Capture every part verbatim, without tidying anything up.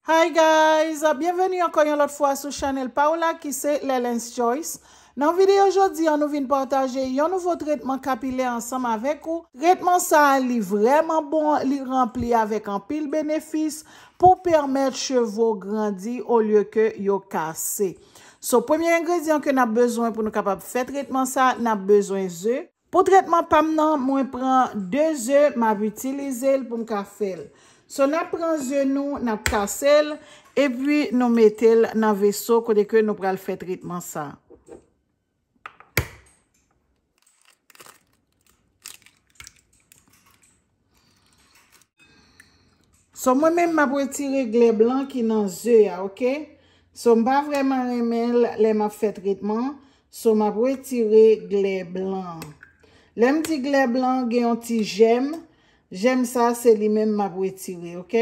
Hi guys, byenveni ankò yon lòt fwa sou chanèl pa w la ki se Lelens Choice. Nan videyo jodi a, nou vin pataje yon nouvo tretman kapilè ansanm avèk ou. Tretman sa a, li vrèman bon, li ranpli avèk anpil benefis pou pèmèt cheve w grandi olye ke yo kase. So, premye engredyan ke n ap bezwen pou nou kapab fè tretman sa a, n ap bezwen ze. Pou tretman pa m nan, mwen pran de ze, m ap itilize l pou m ka fè l. So, n ap pran ze nou, n ap kase l, epi nou mete l nan veso kote ke nou pral fè tretman sa. So, mwen menm, m ap retire glè blan ki nan ze a, oke? So, m pa vrèman renmen l lè m ap fè tretman. So, m ap retire glè blan. Lè m di glè blan, gen yon ti jèm. Jèm sa, se li menm m ap retire, oke?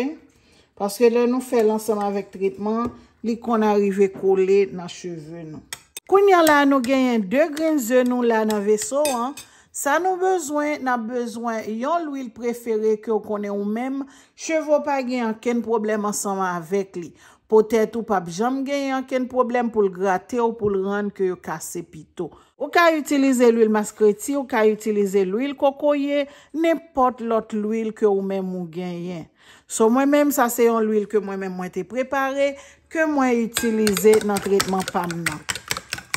Paske lè nou fè l ansanm avèk tretman, li konn arive kole nan cheve nou. Kounye a la, nou genyen de grenn ze nou la nan veso an. Sa nou bezwen, n ap bezwen yon lwil prefere ke w konnen ou menm, cheve w pa gen ankenn pwoblèm ansanm avèk li. Po tèt ou p ap janm genyen ankenn pwoblèm pou l grate w, pou l rann ke yo kase pito. Ou ka itilize lwil maskreti, ou ka itilize lwil kokoye, nenpòt lòt lwil ke ou menm ou genyen. So, mwen menm, sa se yon lwil ke mwen menm mwen te prepare, ke mwen itilize nan tretman pa m nan.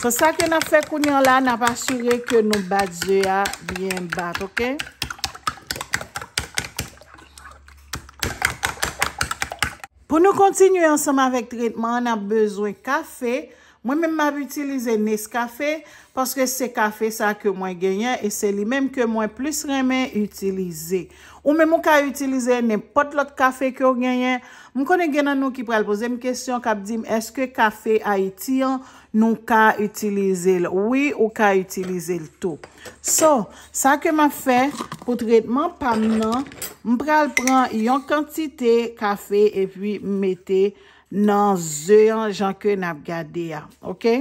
So, sa ke n ap fè kounye a la, n ap asire ke nou bat ze a byen bat, oke? Pou nou kontinye ansanm avèk tretman an, n ap bezwen kafe. Mwen menm, m ap itilize Nescafe, paske se kafe sa ke mwen genyen e se li menm ke mwen plis renmen itilize. Ou menm, ou ka itilize nenpòt lòt kafe ke w genyen. M konnen gen nan nou ki pral poze m kesyon, k ap di m, èske kafe Ayiti an, nou ka itilize l? Wi, ou ka itilize l tou. So, sa ke m ap fè pou tretman pa m nan, m pral pran yon kantite kafe epi m mete nan ze an jan ke n ap gade a, oke?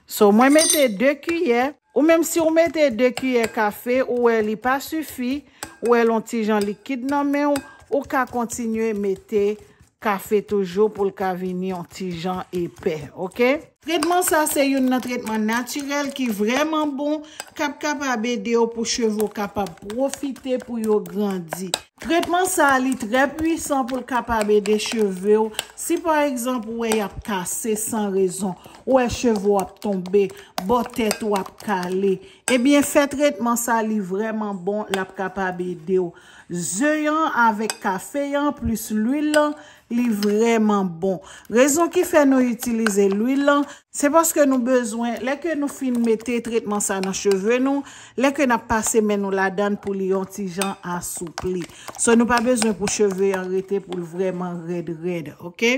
So, mwen mete de kiyè. Ou menm si w mete de kiyè kafe, ou wè li pa sifi, ou wè l on ti jan likid nan men w, ou ka kontinye mete kafe toujou pou l ka vini yon ti jan epè, oke? Tretman sa se youn nan tretman natirèl ki vrèman bon, k ap kapab ede w pou cheve w kapab pwofite pou yo grandi. Tretman sa a, li trè pwisan pou l kapab ede cheve w. Si pa egzanp, ou wè y ap kase san rezon, ou wè cheve w ap tonbe, bò tèt ou ap kale, ebyen, fè tretman sa, li vrèman bon, l ap kapab ede w. Ze an avèk kafe an, plis lwil lan, li vrèman bon. Rezon ki fè nou itilize lwil lan, se paske nou bezwen, lè ke nou fin mete tretman sa nan cheve nou, lè ke n ap pase men nou ladan l pou li yon ti jan asoupli. So, nou pa bezwen pou cheve an rete pou l vrèman rèd rèd, oke?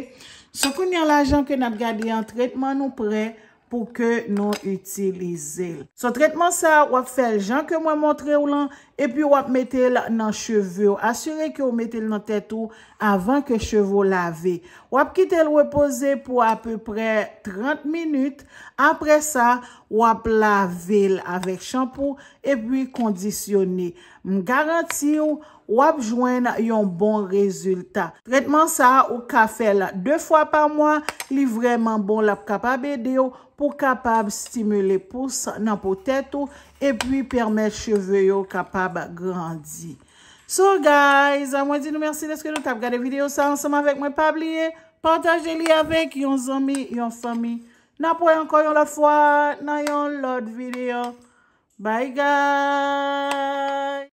So, kounye a la, jan ke n ap gade an, tretman nou prè pou ke nou itilize l. So, tretman sa a, w ap fè l jan ke mwen montre w lan, epi w ap mete l nan cheve w. Asire ke w mete l nan tèt ou avan ke cheve w lave. W ap kite l repoze pou apeprè trant minit. Apre sa, w ap lave l avèk chanpou epi kondisyone. M garanti w, w ap jwenn yon bon rezilta. Tretman sa a, ou ka fè l de fwa pa mwa, li vrèman bon, l ap kapab ede w pou kapab stimile pous nan po tèt ou epi pèmèt cheve yo kapab grandi. So guys, mwen di nou mèsi dèske nou t ap gade videyo sa ansanm avèk mwen. Pa bliye, pataje li avèk yon zanmi, yon fanmi. N ap wè ankò yon lòt fwa nan yon lòt videyo. Bye guys!